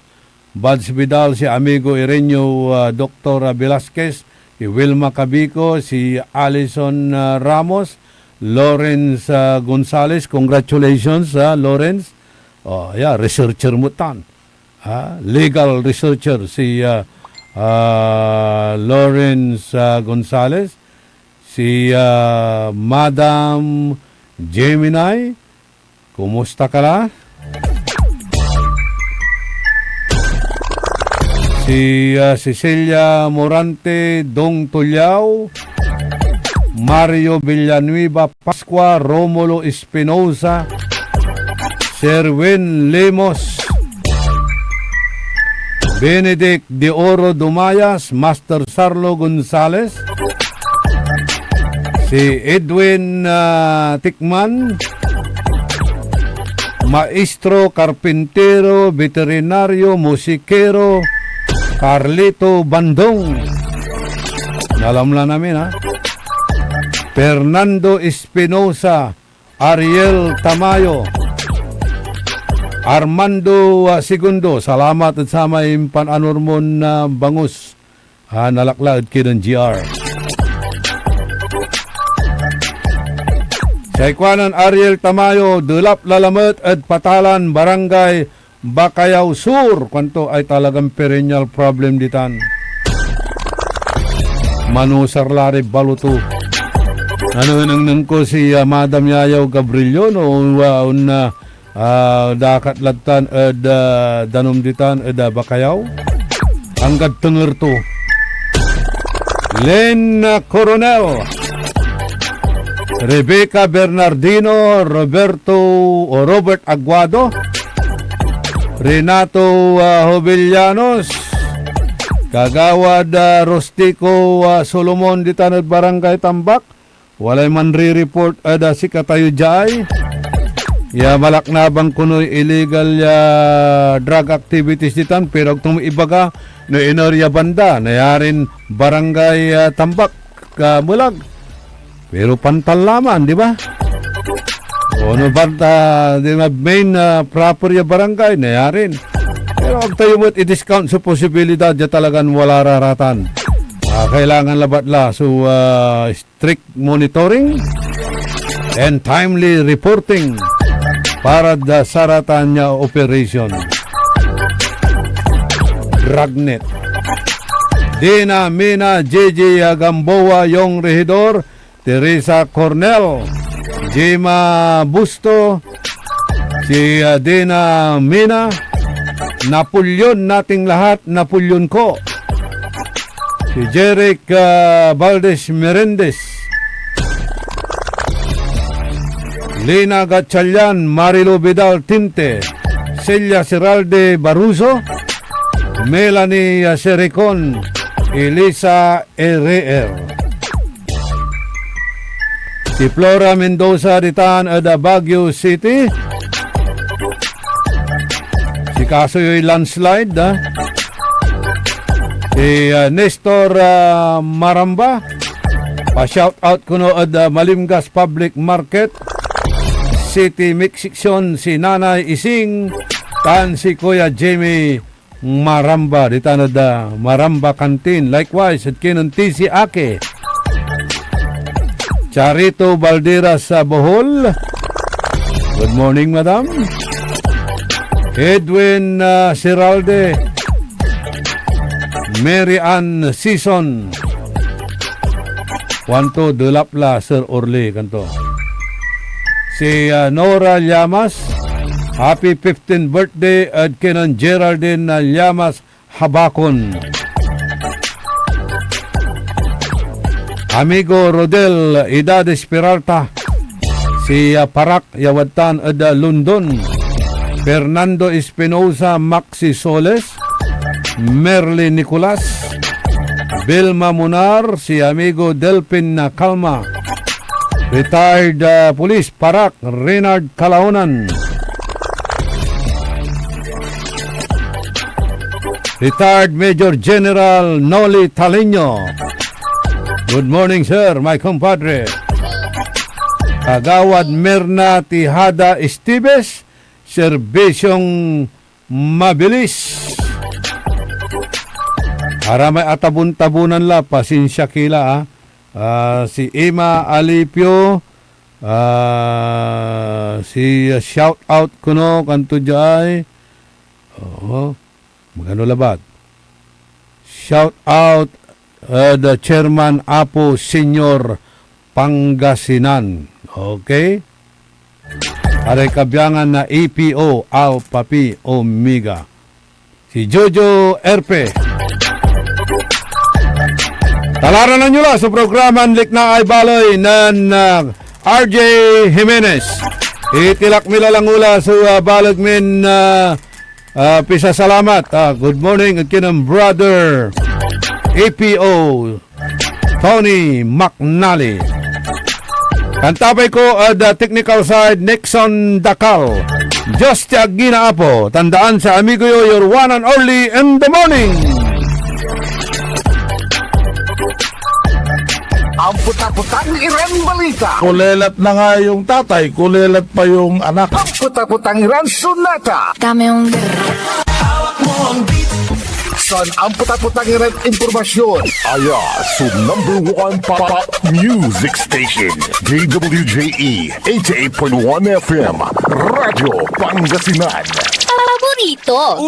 Buds Vidal, si Amigo Irenio, ah, Doktor Velasquez, si Wilma Cabico, si Alison, ah, Ramos, Lawrence, ah, Gonzales. Congratulations, ah, Lawrence. Oh, yeah, researcher mo tan. Ah, legal researcher si, ah, ah, Lawrence, ah, Gonzales, si, ah, Madam Gemini. Kumusta ka la? Si, ah, Cecilia Morante, Dong Tuliao, Mario Villanueva, Pascua, Romulo Espinosa, Sherwin Lemos, Benedict De Oro Dumayas, Master Sarlo Gonzales, si Edwin, ah, Tikman, maestro, karpintero, beterinario, musikero, Carlito Bandong. Nalamla namin, ha? Fernando Espinosa, Ariel Tamayo, Armando, ah, Segundo, salamat ed samay impan-anor mon, ah, bangus. Ah, nalakla ed kinen G R. Say kuanen Ariel Tamayo, delap la lamet ed Patalan, Barangay Bacayao Sur. Kuanto ay talagan perennial problem ditan. Manusar la ray baloto. Nanenengneng ko si, ah, Madam Yayaw Gabriel no, ah, on, ah, ah, dakat lad tan ed, ah, danum ditan ed, ah, Bacayao. Anggad tenger to. Len, ah, Coronel, Rebecca Bernardino, Roberto o Robert Aguado, Renato, ah, Jovellanos, Kagawad, ah, Rustico, ah, Solomon ditan ed Barangay Tambak, walay manri-report ed, ah, sikatayo diay ya malaknaban konoy illegal ya drug activities ditan, pero agto met ibaga no iner ya banda, nayarin Barangay, ah, Tambak, ah, melag. Pero pantal laman, di ba? O, no banda, di ba, main, ah, proper ya barangay, nayarin. Pero agtayo met i-discount so posibilidad ya talagan wala ra ratan. Ah, kailangan labat la so, ah, strict monitoring and timely reporting para da saratan ya operation. Dragnet. Dina Mina, J J Gamboa, Yong Regidor, Teresa Cornel, Jema Busto, si, ah, Dina Mina, Napoleon nating lahat, Napoleon ko. Si Jeric, ah, Valdez Merendes, Lina Gatchalian, Marilo Vidal Tinte, Celia Seralde Baruso, Melanie, ah, Sericon, Elisa Ereer. Si Flora Mendoza ditan ed Baguio City. Sikaso yoy landslide, ah. Si, ah, Nestor, ah, Maramba. Pa-shout out kono ed, ah, Malimgas Public Market, City Mix Section, si Nanay Ising, tan si Kuya Jimmy Maramba, ditan ed, ah, Maramba Canteen. Likewise, ed kinen T C Ake. Charito Balderas sa Bohol. Good morning, madam. Edwin, ah, Siralde. Mary Ann Season. Kuanto, delap la, Sir Orly, kanto. Si, ah, Nora Llamas, happy fifteenth birthday ed kinen Geraldine, ah, Llamas Habacon. Amigo Rodel Idades Peralta, si, ah, Parak ya wadtan ed, ah, London. Fernando Espinosa, Maxi Soles, Merly Nicolas, Vilma Munar, si amigo Delphin Calma, retired, ah, police, Parak, Reynard Calaonan, retired Major General Noli Taleño. Good morning, sir, my compadre. Kagawad Mirna Tejada Esteves, serbisyong mabilis. Aramay atabon-tabonan la, pasensia ki la, ah. Ah, si Ima Alipio, ah, si, ah, shout out kuno, kanto diay. Oo. Magano labat? Shout out, uh, the chairman, Apo Senior Pangasinan. Okay? Aray kabiangan na A P O, Alpha Phi Omega. Si Jojo Erpe. Talaranan nyo la so programan Liknaay Baley nen, uh, R J Jimenez. Itilak mi la langula so, uh, baleg min, uh, Ah, pisasalamat. Ah, good morning ed kinen Brother A P O Tony McNally. Kantabay ko ed, ah, technical side, Nixon Dacal. Dios ti agi na Apo. Tandaan sa amigo yo, your one and only in the morning. Ampetapetang iran balita. Kulelat na nga yung tatay, kulelat pa yung anak. Ampetapetang iran sonata. Dame yung San ampetapetang iran impormasyon. Aya so number one pop music station, D W J E eighty-eight point one F M, Radyo Pangasinan. Paborito.